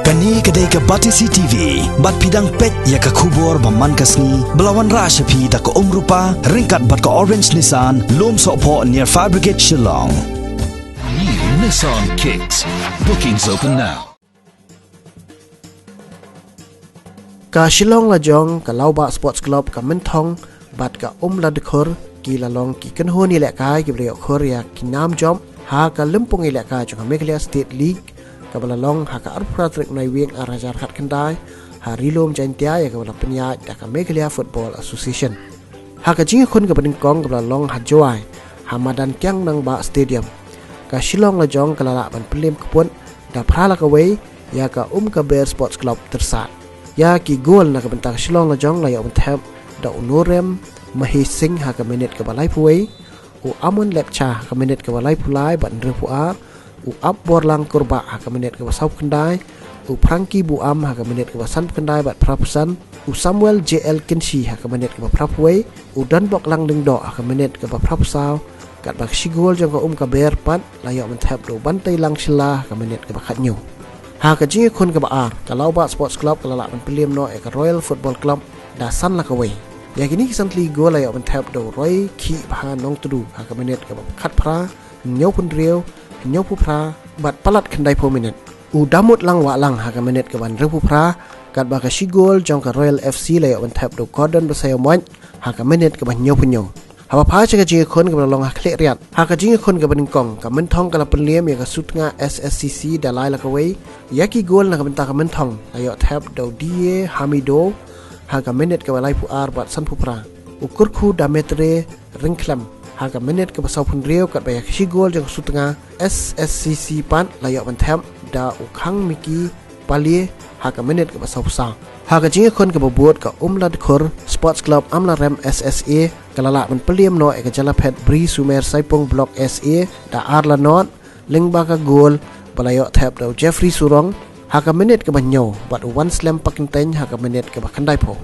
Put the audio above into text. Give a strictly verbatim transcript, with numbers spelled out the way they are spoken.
Kane ka dei ka Batesi T V, bad phi dang peit ïa ka khubor ba man ka sngi, ba la wanrah sha phi da ka Umrupa, ryngkat bad ka Orange Nissan, Lumsohphoh near Fire Brigade Shillong. New Nissan Kicks. Bookings open now. Ka Shillong Lajong, ka Lawbah Sports Club, ka Mynthong, bad ka Umladkhur, ki la long ki kynhun ïalehkai kiba la ïoh khur ïa ki nam jop ha ka lympung ïalehkai jong ka Meghalaya State League, kaba la long ha ka arphew phra tarik Naiwieng ar hajar khatkhyndai, ha Ri-lum Jaintia, ïa kaba la pynïaid da ka Meghalaya Football Association. Ha ka jingïakhun kaba nyngkong kaba la long ha Jowai, ha madan Kiang Nangbah Stadium, ka Shillong Lajong ka la lah ban pynliem kput da phra la kawei ïa ka Umkaber Sports Club Tyrsad. Ïa ki gol na ka bynta ka Shillong Lajong la ïoh ban thep da u Norem Mahesh Singh ha ka minit kaba laiphew wei, u Amon Lepcha ha ka minit kaba laiphew lai bad hynriewphew ar, u Apborlang Kurbah ha ka minit kaba sawphew khyndai, u Frankie Buam ha ka minit kaba sanphew khyndai bad phraphew san, u Samuel J L Kynshi ha ka minit kaba phraphew wei, u Donboklang Lyngdoh ha ka minit kaba phraphew saw, katba ka shi gol jong ka Umkaber pat la ïoh ban thep da u Banteilang Shylla ha ka minit kaba khathynñiew. Ha ka jingïakhun kaba ar, ka Lawbah Sports Club ka la lah ban pynliem noh ïa ka Royal Football Club da san la kawei. Ïa kine ki san tylli ki gol la ïoh ban thep da u Roy Khihbha Nongtdu ha ka minit kaba khatphra, hynñiewphew hynriew, hynñiewphew phra bad palat khyndaiphew minit. U Damutlang Wahlang ha ka minit kaba hynriewphew phra, katba ka shi gol jong ka Royal F C la ïoh ban thep da u Gordon Basaiawmoit ha ka minit kaba hynñiewphew hynñiew. Haba phai sha ka jingïakhun kaba la long ha Khliehriat, ha ka jingïakhun kaba nyngkong, ka Mynthong ka la pynliem ïa ka Sutnga S S C C da lai la kawei. Ïa ki gol na ka bynta ka Mynthong la ïoh thep da u D A Hamido ha ka minit kaba laiphew ar bad sanphew phra, u Kyrkhu Dametre Ryngkhlem ha ka minit kaba sawphew hynriew, katba ïa ka shi gol jong ka Sutnga S S C C pat la ïoh ban thep da u Khangmiki Palie ha ka minit kaba sawphew saw. Ha ka jingïakhun kaba bud, ka Umladkhur Sports Club Amlarem S S A ka la lah ban pynliem noh ïa ka Jyllaphet Bri Sumer Saipung Block S A da ar la nought, lyngba ka gol ba la ïoh thep da u Jeffrey Surong ha ka minit kaba hynñiew bad u Wanslem Pakyntein ha ka minit kaba khyndaiphew.